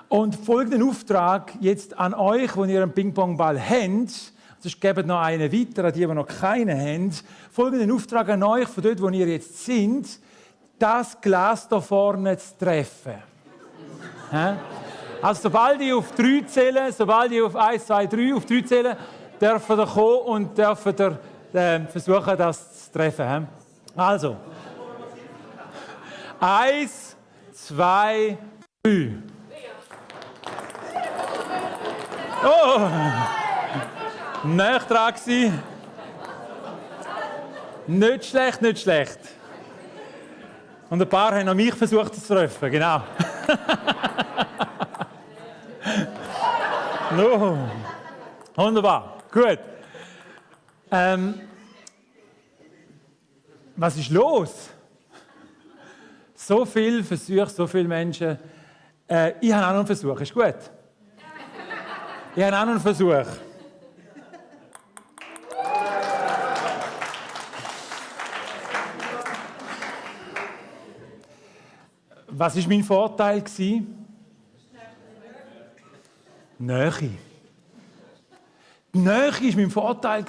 Und folgenden Auftrag jetzt an euch, wenn ihr einen Ping-Pong-Ball habt, sonst gebt noch einen weiter an die, die noch keinen haben. Folgenden Auftrag an euch, von dort, wo ihr jetzt sind, das Glas da vorne zu treffen. Also sobald ich auf 3 zähle, sobald ich auf 1, 2, 3 auf 3 zähle, dürft ihr kommen und dürft ihr versuchen, das zu treffen. Also, 1, 2, 3. Oh! Näher dran gewesen. Nicht schlecht, nicht schlecht. Und ein paar haben an mich versucht zu treffen, genau. No. Wunderbar, gut. Was ist los? So viele Versuche, so viele Menschen. Ich habe auch noch einen Versuch, ist gut? Ich habe auch noch einen Versuch. Was war mein Vorteil? Nähe. Die Nähe war mein Vorteil.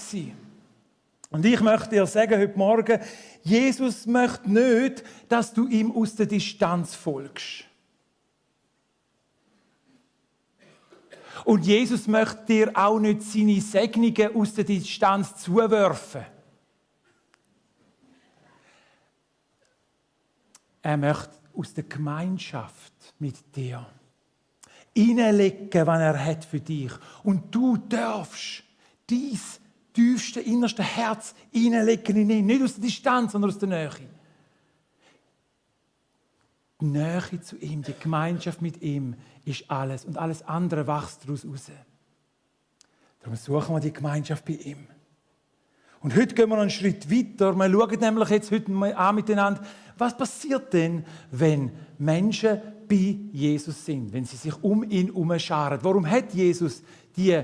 Und ich möchte dir sagen, heute Morgen, Jesus möchte nicht, dass du ihm aus der Distanz folgst. Und Jesus möchte dir auch nicht seine Segnungen aus der Distanz zuwerfen. Er möchte aus der Gemeinschaft mit dir hineinlegen, was er hat für dich. Und du darfst dein tiefste, innerste Herz hineinlegen in ihn. Nicht aus der Distanz, sondern aus der Nähe. Die Nähe zu ihm, die Gemeinschaft mit ihm ist alles. Und alles andere wächst daraus raus. Darum suchen wir die Gemeinschaft bei ihm. Und heute gehen wir noch einen Schritt weiter. Wir schauen nämlich jetzt heute mal an miteinander, was passiert denn, wenn Menschen bei Jesus sind, wenn sie sich um ihn herumscharen. Warum hat Jesus die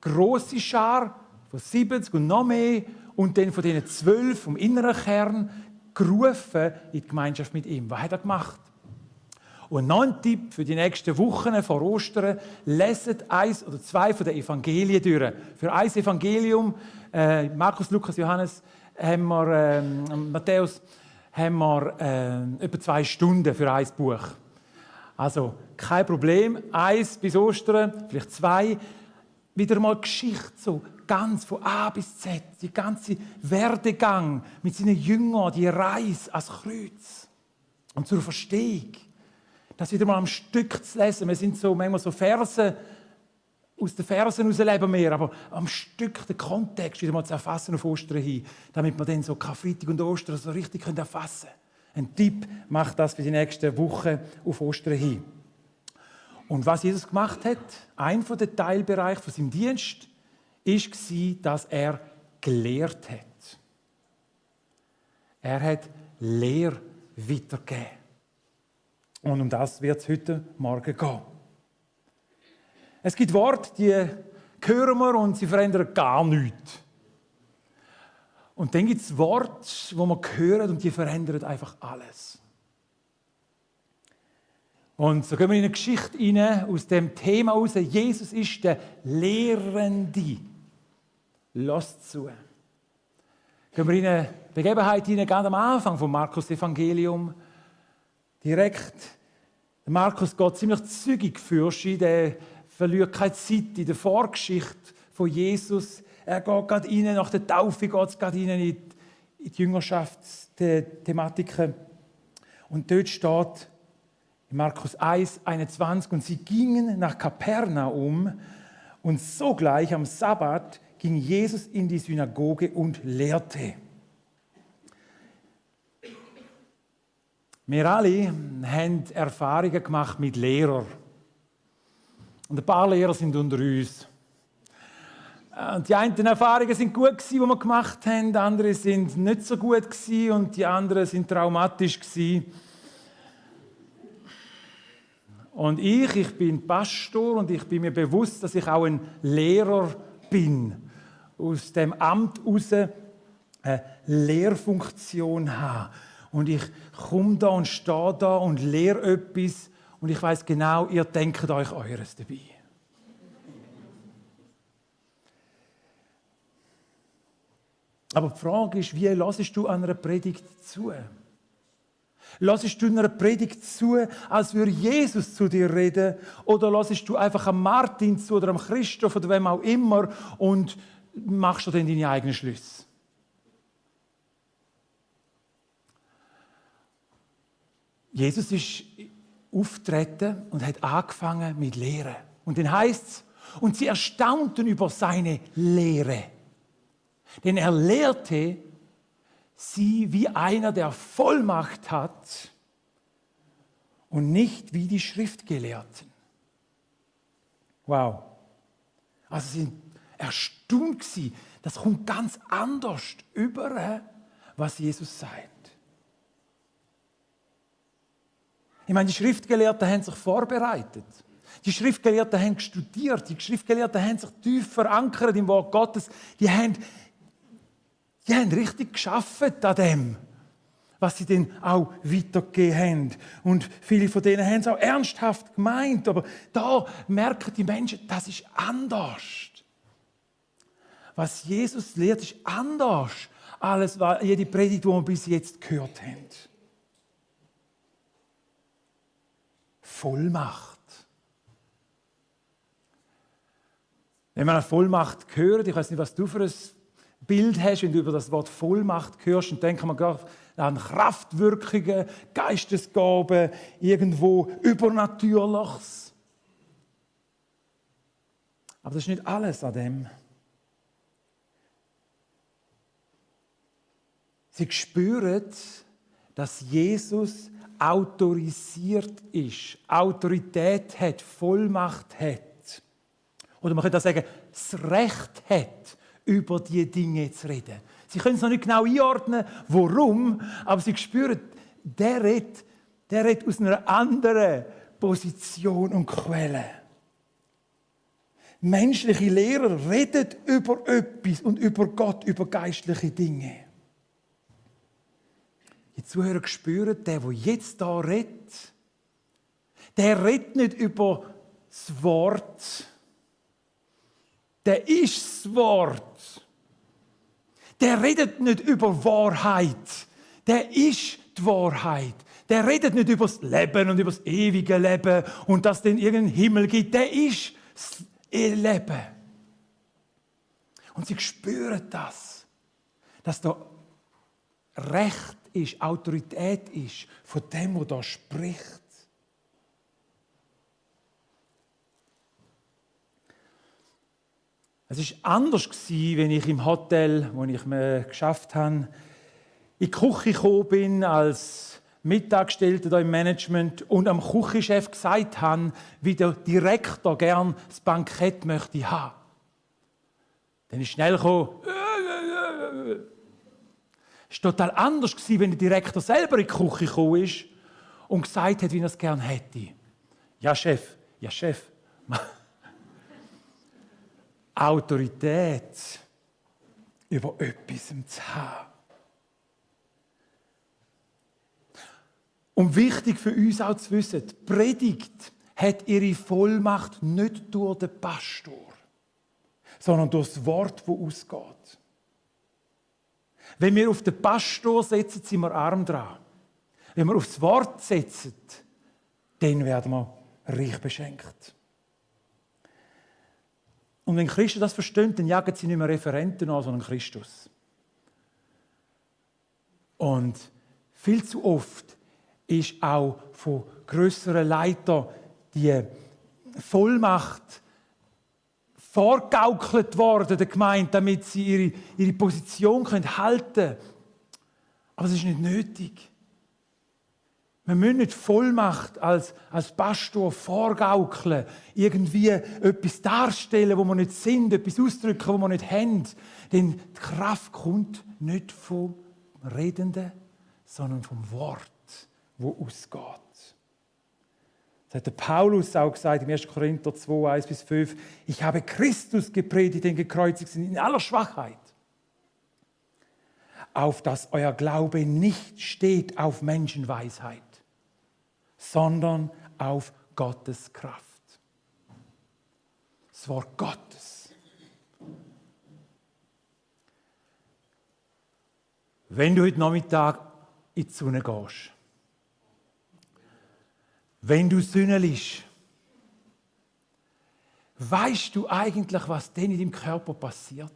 grosse Schar von 70 und noch mehr und dann von diesen 12 vom inneren Kern gerufen in die Gemeinschaft mit ihm? Was hat er gemacht? Und noch ein Tipp für die nächsten Wochen vor Ostern: leset 1 oder 2 von den Evangelien durch. Für ein Evangelium, Markus, Lukas, Johannes, Matthäus, haben wir etwa 2 Stunden für ein Buch. Also kein Problem, 1 bis Ostern, vielleicht 2. Wieder mal Geschichte, so ganz von A bis Z, die ganze Werdegang mit seinen Jüngern, die Reise ans Kreuz und zur Verstehung. Das wieder mal am Stück zu lesen. Wir sind so manchmal so Verse, aus den Versen heraus leben wir, aber am Stück den Kontext wieder mal zu erfassen auf Ostern hin, damit wir dann so Karfreitag und Ostern so richtig erfassen können. Ein Tipp, macht das für die nächsten Wochen auf Ostern hin. Und was Jesus gemacht hat, ein von den Teilbereichen von seinem Dienst, war, dass er gelehrt hat. Er hat Lehre weitergegeben. Und um das wird es heute Morgen gehen. Es gibt Worte, die hören wir und sie verändern gar nichts. Und dann gibt es Worte, die wir hören und die verändern einfach alles. Und so gehen wir in eine Geschichte rein, aus dem Thema heraus. Jesus ist der Lehrende. Lasst zu. Gehen wir in eine Begebenheit hinein, ganz am Anfang vom Markus-Evangelium. Direkt, Markus geht ziemlich zügig für sich, der verliert keine Zeit in der Vorgeschichte von Jesus. Er geht gerade rein, nach der Taufe geht es gerade rein in die Jüngerschaftsthematiken. Und dort steht in Markus 1, 21, und sie gingen nach Kapernaum und sogleich am Sabbat ging Jesus in die Synagoge und lehrte. Wir alle haben Erfahrungen gemacht mit Lehrern. Und ein paar Lehrer sind unter uns. Und die einen Erfahrungen sind gut gewesen, die wir gemacht haben, die anderen sind nicht so gut gewesen und die anderen sind traumatisch gewesen. Und ich bin Pastor und ich bin mir bewusst, dass ich auch ein Lehrer bin. Aus dem Amt heraus eine Lehrfunktion habe. Und ich komme da und stehe da und lehre etwas und ich weiß genau, ihr denkt euch eures dabei. Aber die Frage ist, wie hörst du an einer Predigt zu? Hörst du einer Predigt zu, als würde Jesus zu dir reden? Oder hörst du einfach am Martin zu oder am Christoph oder wem auch immer und machst du dann deine eigenen Schlüsse? Jesus ist aufgetreten und hat angefangen mit Lehren. Und dann heißt es, und sie erstaunten über seine Lehre. Denn er lehrte sie wie einer, der Vollmacht hat und nicht wie die Schriftgelehrten. Wow. Also sie sind erstaunt gewesen. Das kommt ganz anders über, was Jesus sagt. Ich meine, die Schriftgelehrten haben sich vorbereitet. Die Schriftgelehrten haben studiert. Die Schriftgelehrten haben sich tief verankert im Wort Gottes. Die haben richtig gearbeitet an dem, was sie dann auch weitergegeben haben. Und viele von denen haben es auch ernsthaft gemeint. Aber da merken die Menschen, das ist anders. Was Jesus lehrt, ist anders als jede Predigt, die wir bis jetzt gehört haben. Vollmacht. Wenn man eine Vollmacht hört, ich weiß nicht, was du für ein Bild hast, wenn du über das Wort Vollmacht hörst, dann denkt man gar an Kraftwirkungen, Geistesgaben, irgendwo Übernatürliches. Aber das ist nicht alles an dem. Sie spüren, dass Jesus autorisiert ist, Autorität hat, Vollmacht hat. Oder man könnte auch sagen, das Recht hat, über diese Dinge zu reden. Sie können es noch nicht genau einordnen, warum, aber sie spüren, der redet aus einer anderen Position und Quelle. Menschliche Lehrer reden über etwas und über Gott, über geistliche Dinge. Die Zuhörer spüren, der jetzt da redet, der redet nicht über das Wort, der ist das Wort. Der redet nicht über Wahrheit, der ist die Wahrheit. Der redet nicht über das Leben und über das ewige Leben und dass es dann irgendeinen Himmel gibt, der ist das Leben. Und sie spüren das, dass da Recht ist, Autorität ist von dem, der da spricht. Es war anders, wenn ich im Hotel, wo ich geschafft habe, in die Küche gekommen bin als Mitangestellter da im Management und am Küchenchef gesagt habe, wie der Direktor gern das Bankett möchte haben. Dann ist schnell gekommen. Es war total anders, wenn der Direktor selber in die Küche gekommen ist und gesagt hat, wie er es gerne hätte. Ja, Chef. Ja, Chef. Autorität über etwas zu haben. Und wichtig für uns auch zu wissen, die Predigt hat ihre Vollmacht nicht durch den Pastor, sondern durch das Wort, das ausgeht. Wenn wir auf den Pastor setzen, sind wir arm dran. Wenn wir auf das Wort setzen, dann werden wir reich beschenkt. Und wenn Christen das verstehen, dann jagen sie nicht mehr Referenten an, sondern Christus. Und viel zu oft ist auch von grösseren Leitern die Vollmacht vorgaukelt worden, der Gemeinde, damit sie ihre Position halten können. Aber es ist nicht nötig. Wir müssen nicht Vollmacht als Pastor vorgaukeln, irgendwie etwas darstellen, wo wir nicht sind, etwas ausdrücken, wo wir nicht haben. Denn die Kraft kommt nicht vom Redenden, sondern vom Wort, wo ausgeht. Das hat der Paulus auch gesagt im 1. Korinther 2, 1-5. Ich habe Christus gepredigt, den Gekreuzigten, in aller Schwachheit. Auf dass euer Glaube nicht steht auf Menschenweisheit, sondern auf Gottes Kraft. Das Wort Gottes. Wenn du heute Nachmittag in die Sonne gehst, wenn du sünnelst, weißt du eigentlich, was denn in deinem Körper passiert?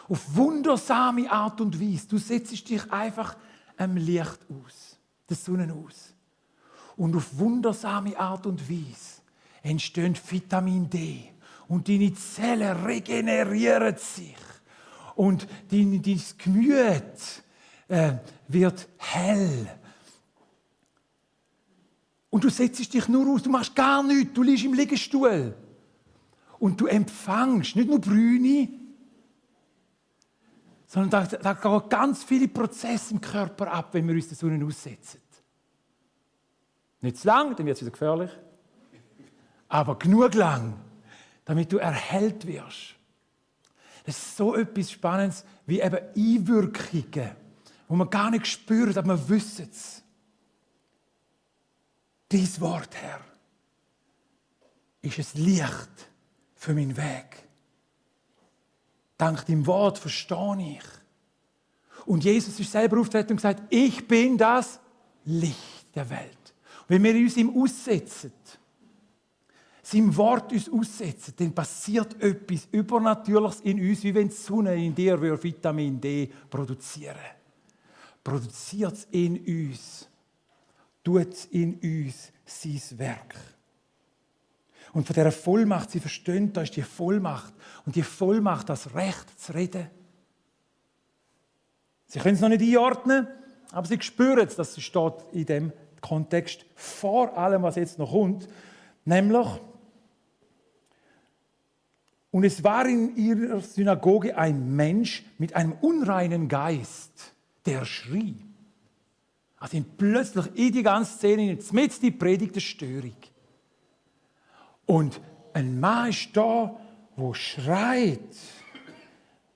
Auf wundersame Art und Weise. Du setzt dich einfach am Licht aus, der Sonne aus. Und auf wundersame Art und Weise entsteht Vitamin D. Und deine Zellen regenerieren sich. Und dein Gemüt wird hell. Und du setzt dich nur aus, du machst gar nichts, du liegst im Liegestuhl. Und du empfängst nicht nur Brüne, sondern da gehen ganz viele Prozesse im Körper ab, wenn wir uns der Sonne aussetzen. Nicht zu lang, dann wird es wieder gefährlich. Aber genug lang, damit du erhellt wirst. Das ist so etwas Spannendes wie eben Einwirkungen, wo man gar nicht spürt, aber man wüsste es. Dies Wort, Herr, ist ein Licht für meinen Weg. Dank deinem Wort verstehe ich. Und Jesus ist selber aufgetreten und gesagt, ich bin das Licht der Welt. Und wenn wir uns ihm aussetzen, seinem Wort uns aussetzen, dann passiert etwas Übernatürliches in uns, wie wenn die Sonne in dir Vitamin D produzieren würde. Produziert es in uns, tut es in uns sein Werk. Und von dieser Vollmacht, Sie verstehen, da ist die Vollmacht. Und die Vollmacht, das Recht zu reden. Sie können es noch nicht einordnen, aber Sie spüren es, dass es steht in dem Kontext vor allem, was jetzt noch kommt. Nämlich, und es war in ihrer Synagoge ein Mensch mit einem unreinen Geist, der schrie. Also plötzlich in die ganze Szene, mit die Predigt der Störung. Und ein Mann ist da, der schreit,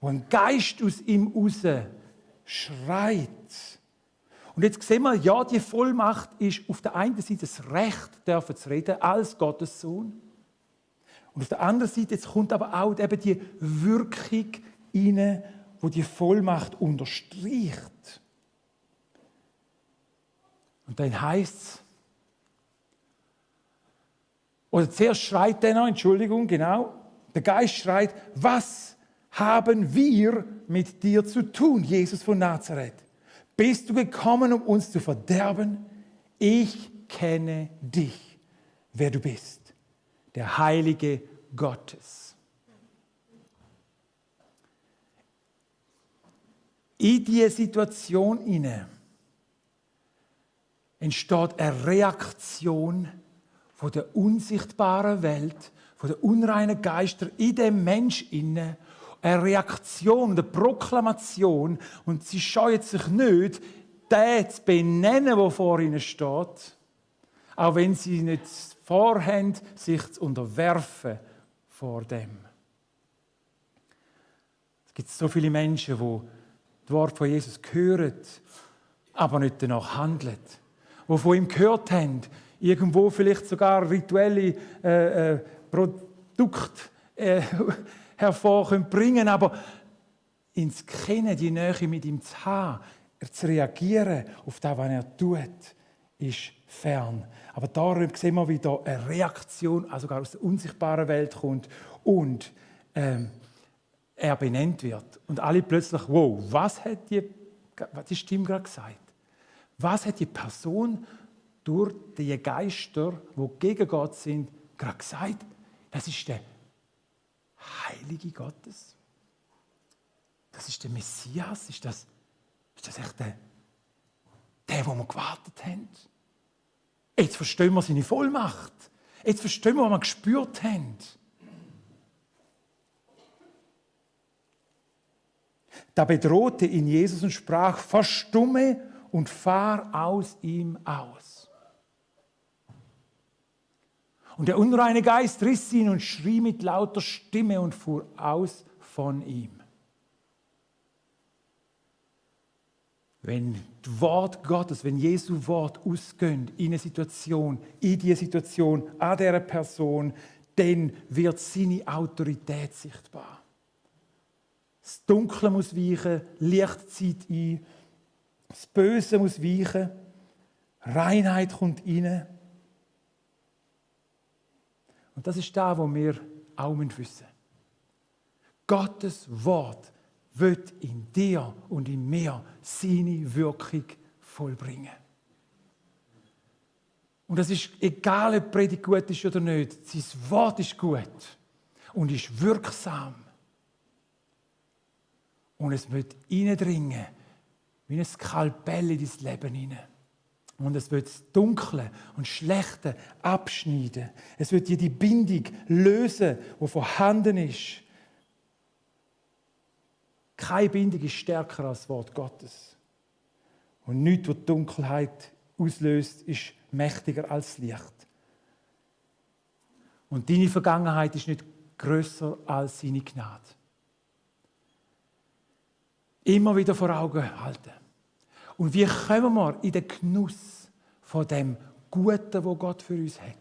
wo ein Geist aus ihm raus schreit. Und jetzt sehen wir, ja, die Vollmacht ist auf der einen Seite das Recht, dürfen zu reden, als Gottes Sohn. Und auf der anderen Seite jetzt kommt aber auch eben die Wirkung rein, die die Vollmacht unterstreicht. Und dann heißt es, oder zuerst schreit der noch, Entschuldigung, genau, der Geist schreit, was haben wir mit dir zu tun, Jesus von Nazareth? Bist du gekommen, um uns zu verderben? Ich kenne dich, wer du bist, der Heilige Gottes. In diese Situation hinein entsteht eine Reaktion von der unsichtbaren Welt, von den unreinen Geistern in dem Mensch inne, eine Reaktion, eine Proklamation, und sie scheuen sich nicht, den zu benennen, der vor ihnen steht, auch wenn sie nicht vorhaben, sich zu unterwerfen vor dem. Es gibt so viele Menschen, die das Wort von Jesus hören, aber nicht danach handeln, die von ihm gehört haben, irgendwo vielleicht sogar rituelle Produkte hervorbringen, aber ins Kennen, die Nähe mit ihm zu haben, zu reagieren auf das, was er tut, ist fern. Aber darum sehen wir, wie da eine Reaktion, also sogar aus der unsichtbaren Welt kommt und er benannt wird. Und alle plötzlich, wow, was hat die Stimme gerade gesagt? Was hat die Person durch die Geister, die gegen Gott sind, gerade gesagt? Das ist der Heilige Gottes. Das ist der Messias. Ist das echt der, wo wir gewartet haben? Jetzt verstehen wir seine Vollmacht. Jetzt verstehen wir, was wir gespürt haben. Da bedrohte ihn Jesus und sprach, verstumme und fahr aus ihm aus. Und der unreine Geist riss ihn und schrie mit lauter Stimme und fuhr aus von ihm. Wenn das Wort Gottes, wenn Jesu Wort ausgeht in eine Situation, in diese Situation, an dieser Person, dann wird seine Autorität sichtbar. Das Dunkle muss weichen, Licht zieht ein, das Böse muss weichen, Reinheit kommt rein. Und das ist das, was wir auch wissen müssen. Gottes Wort wird in dir und in mir seine Wirkung vollbringen. Und das ist egal, ob die Predigt gut ist oder nicht. Sein Wort ist gut und ist wirksam. Und es wird hineindringen, wie ein Skalpell in dein Leben hinein. Und es wird das Dunkle und Schlechte abschneiden. Es wird dir die Bindung lösen, die vorhanden ist. Keine Bindung ist stärker als das Wort Gottes. Und nichts, was die Dunkelheit auslöst, ist mächtiger als das Licht. Und deine Vergangenheit ist nicht grösser als seine Gnade. Immer wieder vor Augen halten. Und wie kommen wir in den Genuss von dem Guten, wo Gott für uns hat?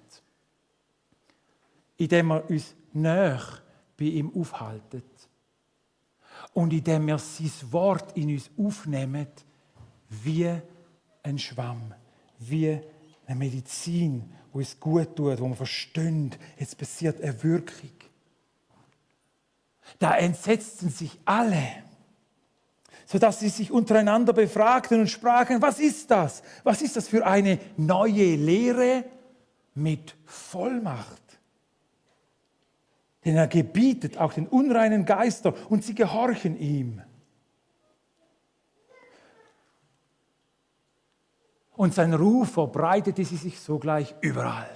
Indem wir uns näher bei ihm aufhalten. Und indem wir sein Wort in uns aufnehmen, wie ein Schwamm, wie eine Medizin, die uns gut tut, wo wir verstehen, jetzt passiert eine Wirkung. Da entsetzten sich alle, sodass sie sich untereinander befragten und sprachen, was ist das? Was ist das für eine neue Lehre mit Vollmacht? Denn er gebietet auch den unreinen Geistern und sie gehorchen ihm. Und sein Ruf verbreitete sich sogleich überall.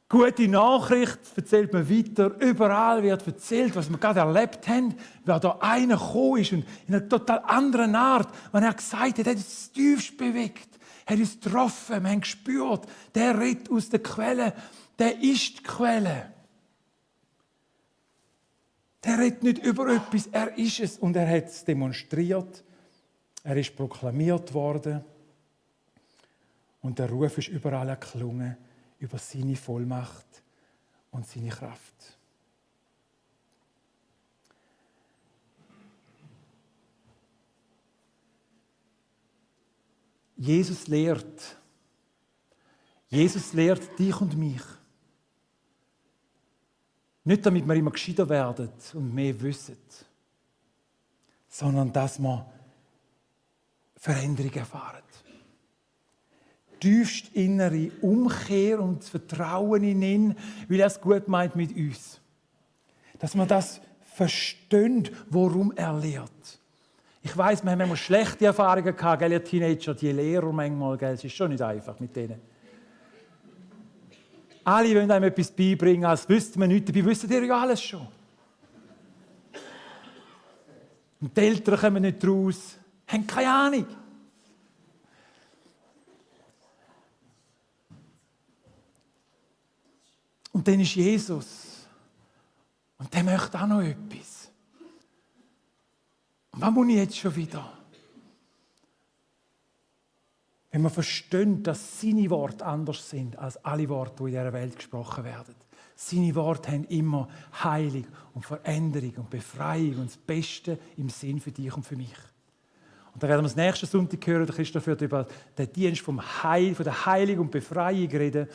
Gute Nachricht erzählt man weiter. Überall wird erzählt, was wir gerade erlebt haben. Wer da einer gekommen ist und in einer total anderen Art, wenn er gesagt hat, er hat uns tiefst bewegt, hat uns getroffen, wir haben gespürt, der redet aus der Quelle, der ist die Quelle. Der redet nicht über etwas, er ist es und er hat es demonstriert. Er ist proklamiert worden und der Ruf ist überall erklungen über seine Vollmacht und seine Kraft. Jesus lehrt. Jesus lehrt dich und mich. Nicht, damit wir immer gescheiter werden und mehr wissen, sondern dass wir Veränderung erfahren. Tiefst innere Umkehr und das Vertrauen in ihn, weil er es gut meint mit uns. Dass wir das verstehen, worum er lehrt. Ich weiss, wir haben manchmal schlechte Erfahrungen gehabt, gell, ihr Teenager, die Lehrer manchmal, gell, es ist schon nicht einfach mit denen. Alle wollen einem etwas beibringen, als wüsste man nichts, dabei wissen ihr ja alles schon. Und die Eltern kommen nicht raus, haben keine Ahnung. Und dann ist Jesus. Und der möchte auch noch etwas. Und was muss ich jetzt schon wieder? Wenn wir verstehen, dass seine Worte anders sind als alle Worte, die in dieser Welt gesprochen werden. Seine Worte haben immer Heilung und Veränderung und Befreiung und das Beste im Sinn für dich und für mich. Und da werden wir das nächsten Sonntag hören, der Christoph wird über den Dienst von der Heilung und Befreiung reden.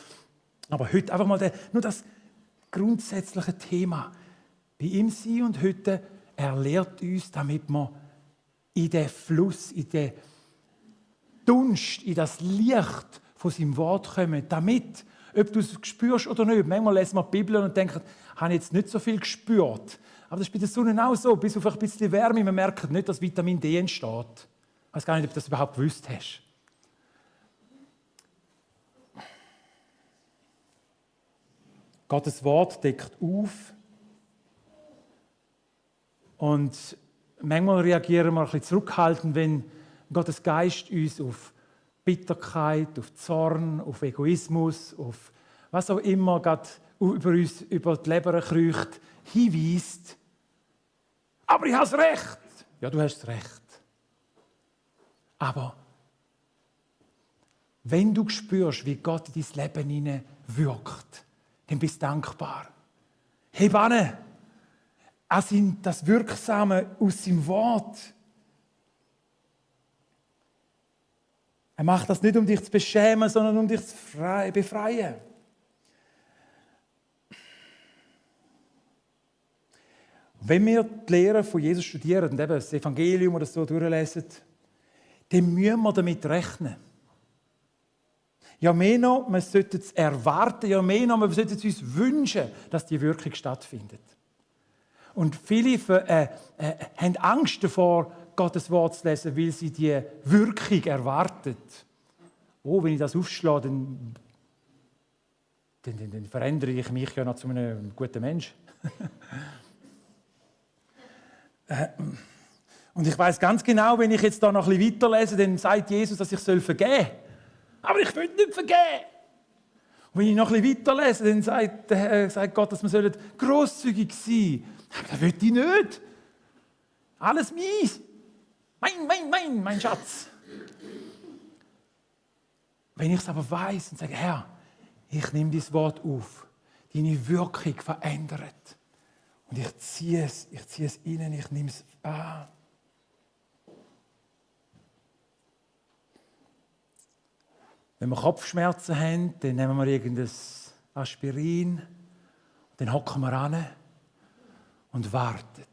Aber heute einfach mal nur das grundsätzliche Thema. Bei ihm sein und heute, er lehrt uns, damit wir in den Fluss, in den Dunst, in das Licht von seinem Wort kommen, damit, ob du es spürst oder nicht. Manchmal lesen wir die Bibel und denken, ich habe jetzt nicht so viel gespürt. Aber das ist bei der Sonne auch so, bis auf ein bisschen Wärme. Man merkt nicht, dass Vitamin D entsteht. Ich weiß gar nicht, ob du das überhaupt gewusst hast. Gottes Wort deckt auf. Und manchmal reagieren wir ein bisschen zurückhaltend, wenn Gottes Geist uns auf Bitterkeit, auf Zorn, auf Egoismus, auf was auch immer gerade über uns über die Leber kriecht, hinweist. Aber ich habe das Recht. Ja, du hast das Recht. Aber wenn du spürst, wie Gott in dein Leben hinein wirkt, dann bist du dankbar. Heb an das Wirksame aus seinem Wort. Er macht das nicht, um dich zu beschämen, sondern um dich zu befreien. Wenn wir die Lehre von Jesus studieren und eben das Evangelium oder so durchlesen, dann müssen wir damit rechnen. Ja, mehr noch, wir sollten es erwarten, ja, mehr noch, wir sollten es uns wünschen, dass die Wirkung stattfindet. Und viele haben Angst davor, Gottes Wort zu lesen, weil sie die Wirkung erwarten. Oh, wenn ich das aufschlage, dann verändere ich mich ja noch zu einem guten Mensch. Und ich weiß ganz genau, wenn ich jetzt da noch ein bisschen weiterlese, dann sagt Jesus, dass ich vergeben soll. Aber ich will nicht vergeben. Und wenn ich noch ein bisschen weiterlese, dann sagt Gott, dass wir grosszügig sein sollen. Das will ich nicht. Alles mies. Mein Schatz. Wenn ich es aber weiss und sage, Herr, ich nehme dieses Wort auf, deine Wirkung verändert. Und ich ziehe es rein, ich nehme es an. Wenn wir Kopfschmerzen haben, dann nehmen wir irgendein Aspirin, dann hocken wir an und warten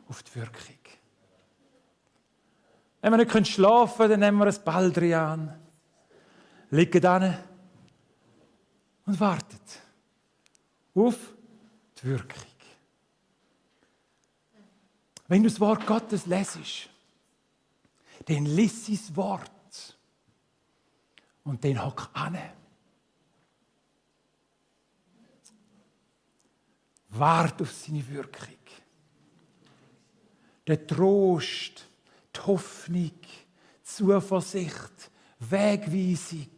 auf die Wirkung. Wenn wir nicht schlafen können, dann nehmen wir ein Baldrian, liegen an und warten auf die Wirkung. Wenn du das Wort Gottes lesest, dann lies das Wort und dann hock an. Wart auf seine Wirkung. Der Trost, die Hoffnung, die Zuversicht, Wegweisung,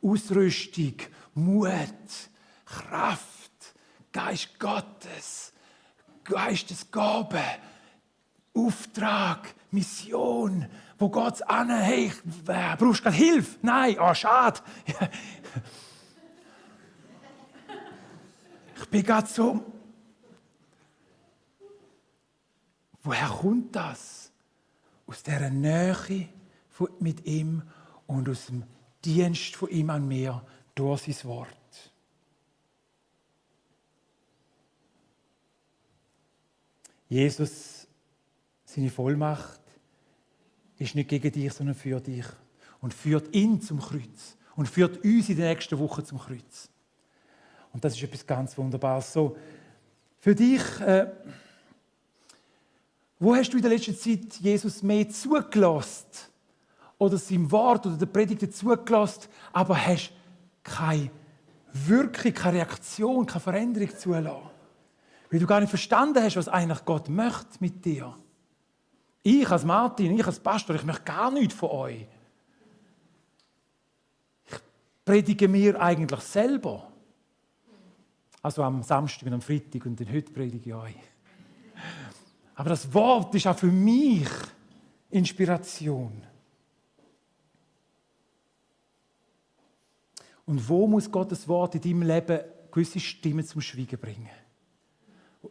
Ausrüstung, Mut, Kraft, Geist Gottes, Geistesgabe, Auftrag, Mission. Wo geht es an? Hey, brauchst du gerade Hilfe? Nein, schade. Ich bin gerade so. Woher kommt das? Aus dieser Nähe mit ihm und aus dem Dienst von ihm an mir durch sein Wort. Jesus, seine Vollmacht, ist nicht gegen dich, sondern für dich. Und führt ihn zum Kreuz. Und führt uns in der nächsten Woche zum Kreuz. Und das ist etwas ganz Wunderbares. So, für dich, wo hast du in der letzten Zeit Jesus mehr zugelassen? Oder seinem Wort oder der Predigt zugelassen, aber hast keine Wirkung, keine Reaktion, keine Veränderung zulassen? Weil du gar nicht verstanden hast, was eigentlich Gott möchte mit dir. Ich als Martin, ich als Pastor, ich möchte gar nichts von euch. Ich predige mir eigentlich selber. Also am Samstag und am Freitag und dann heute predige ich euch. Aber das Wort ist auch für mich Inspiration. Und wo muss Gottes Wort in deinem Leben gewisse Stimmen zum Schweigen bringen?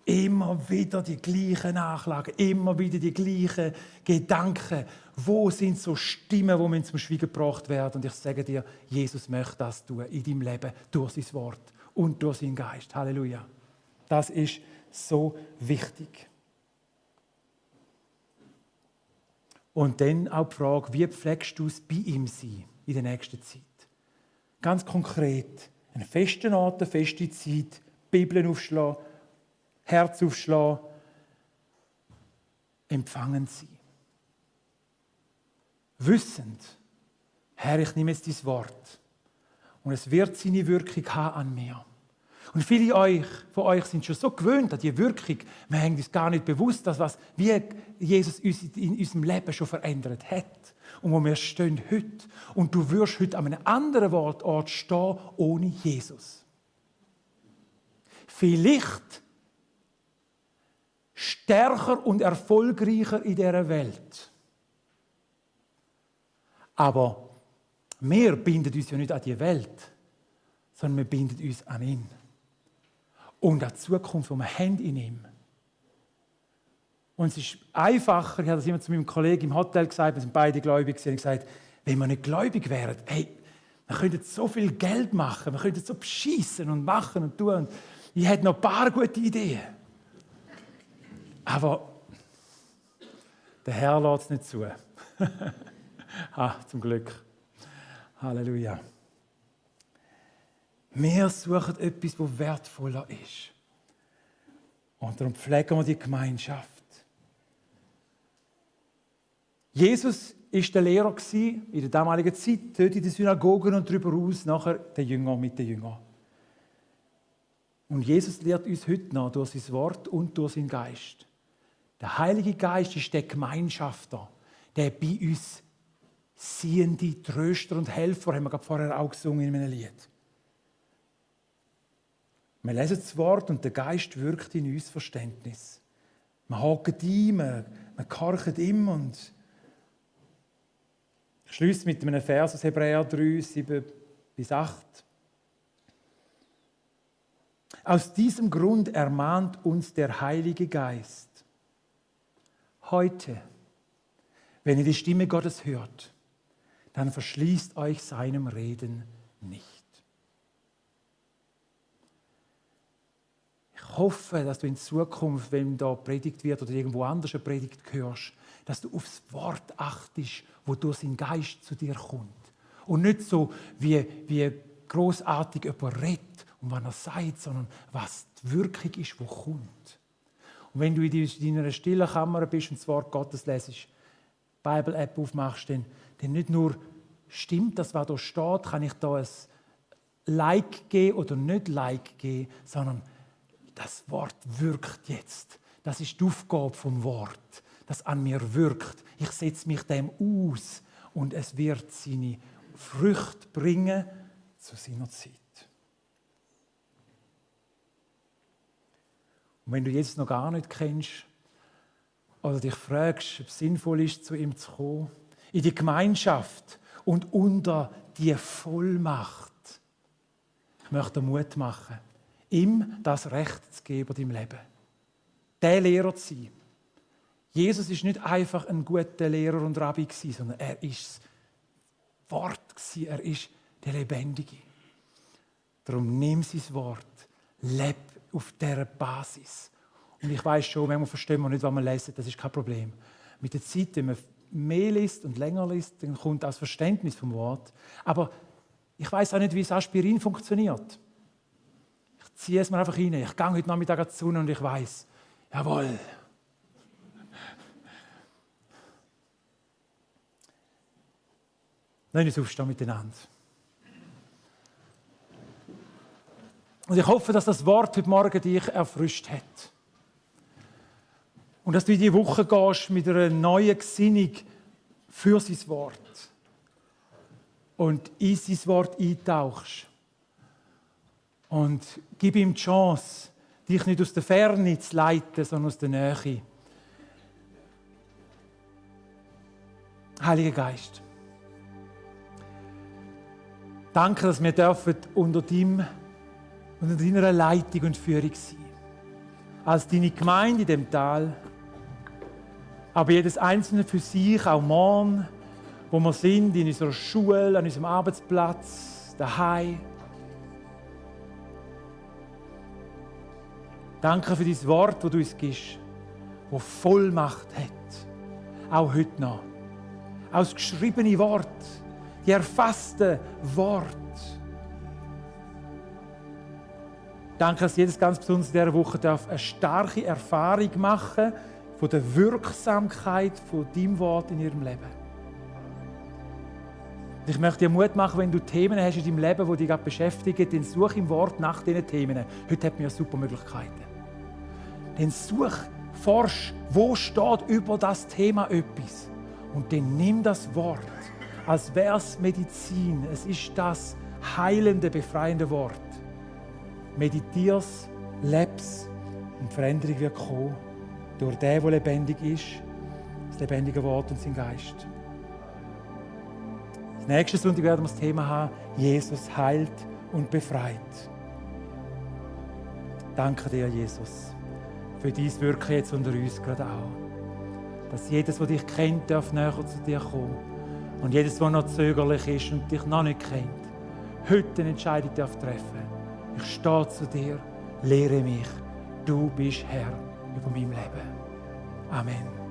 Immer wieder die gleichen Nachlagen, immer wieder die gleichen Gedanken. Wo sind so Stimmen, die zum Schweigen gebracht werden? Und ich sage dir, Jesus möchte das tun in deinem Leben durch sein Wort und durch seinen Geist. Halleluja. Das ist so wichtig. Und dann auch die Frage, wie pflegst du es bei ihm sein in der nächsten Zeit? Ganz konkret, einen festen Ort, eine feste Zeit, Bibeln aufschlagen, Herz aufschlagen, empfangen sein. Wissend, Herr, ich nehme jetzt dein Wort und es wird seine Wirkung haben an mir. Und viele von euch sind schon so gewöhnt an diese Wirkung, wir haben uns gar nicht bewusst, wie Jesus uns in unserem Leben schon verändert hat. Und wo wir stehen heute. Und du wirst heute an einem anderen Ort stehen, ohne Jesus. Vielleicht stärker und erfolgreicher in dieser Welt. Aber wir binden uns ja nicht an die Welt, sondern wir binden uns an ihn. Und an die Zukunft, die wir haben in ihm. Und es ist einfacher, ich habe das immer zu meinem Kollegen im Hotel gesagt, wir sind beide gläubig, und gesagt, wenn wir nicht gläubig wären, hey, wir könnten so viel Geld machen, wir könnten so beschissen und machen und tun. Und ich hätte noch ein paar gute Ideen. Aber der Herr lässt es nicht zu. Zum Glück. Halleluja. Wir suchen etwas, das wertvoller ist. Und darum pflegen wir die Gemeinschaft. Jesus war der Lehrer in der damaligen Zeit, dort in den Synagogen und darüber hinaus nachher der Jünger mit den Jüngern. Und Jesus lehrt uns heute noch durch sein Wort und durch seinen Geist. Der Heilige Geist ist der Gemeinschafter, der bei uns siehende Tröster und Helfer, haben wir gerade vorher auch gesungen in einem Lied. Wir lesen das Wort und der Geist wirkt in uns Verständnis. Wir hocken ein, wir gehorchen ihm und ich schließe mit einem Vers aus Hebräer 3, 7-8. Aus diesem Grund ermahnt uns der Heilige Geist. Heute, wenn ihr die Stimme Gottes hört, dann verschließt euch seinem Reden nicht. Ich hoffe, dass du in Zukunft, wenn da predigt wird oder irgendwo anders eine Predigt hörst, dass du aufs Wort achtest, wo durch seinen Geist zu dir kommt. Und nicht so, wie grossartig jemand redet und was er sagt, sondern was die Wirkung ist, die kommt. Und wenn du in deiner stillen Kammer bist und das Wort Gottes lesest, die Bible-App aufmachst, dann nicht nur stimmt das, was da steht, kann ich da ein Like geben oder nicht Like geben, sondern das Wort wirkt jetzt. Das ist die Aufgabe vom Wort, das an mir wirkt. Ich setze mich dem aus und es wird seine Früchte bringen zu seiner Zeit. Und wenn du jetzt noch gar nicht kennst oder dich fragst, ob es sinnvoll ist, zu ihm zu kommen, in die Gemeinschaft und unter die Vollmacht, ich möchte dir Mut machen, ihm das Recht zu geben über dein Leben. Der Lehrer zu sein. Jesus ist nicht einfach ein guter Lehrer und Rabbi gewesen, sondern er ist das Wort gewesen, er ist der Lebendige. Darum nimm sein Wort, leb auf dieser Basis. Und ich weiss schon, manchmal verstehen wir nicht, was wir lesen, das ist kein Problem. Mit der Zeit, wenn man mehr liest und länger liest, dann kommt das Verständnis vom Wort. Aber ich weiss auch nicht, wie das Aspirin funktioniert. Ich ziehe es mir einfach rein. Ich gehe heute Nachmittag an die Sonne und ich weiss, jawohl. Lass uns aufstehen miteinander. Und ich hoffe, dass das Wort heute Morgen dich erfrischt hat. Und dass du in die Woche gehst mit einer neuen Gesinnung für sein Wort. Und in sein Wort eintauchst. Und gib ihm die Chance, dich nicht aus der Ferne zu leiten, sondern aus der Nähe. Heiliger Geist, danke, dass wir unter deiner Leitung und Führung sein. Als deine Gemeinde in dem Tal, aber jedes Einzelne für sich, auch morgen, wo wir sind, in unserer Schule, an unserem Arbeitsplatz, daheim. Danke für dein Wort, das du uns gibst, das Vollmacht hat. Auch heute noch. Auch das geschriebene Wort, die erfasste Wort. Danke, dass jedes ganz besonders in dieser Woche eine starke Erfahrung machen darf von der Wirksamkeit von deinem Wort in ihrem Leben. Und ich möchte dir Mut machen, wenn du Themen hast in deinem Leben, die dich gerade beschäftigen, dann such im Wort nach diesen Themen. Heute hat man ja super Möglichkeiten. Dann forsch, wo steht über das Thema etwas. Und dann nimm das Wort, als wäre es Medizin. Es ist das heilende, befreiende Wort. Meditier's, leb's und Veränderung wird kommen durch den, der lebendig ist, das lebendige Wort und sein Geist. Nächsten Sonntag werden wir das Thema haben, Jesus heilt und befreit. Danke dir, Jesus, für dein Wirken jetzt unter uns gerade auch. Dass jedes, der dich kennt, darf näher zu dir kommen. Und jedes, der noch zögerlich ist und dich noch nicht kennt, heute eine Entscheidung darf treffen. Ich stehe zu dir, lehre mich. Du bist Herr über mein Leben. Amen.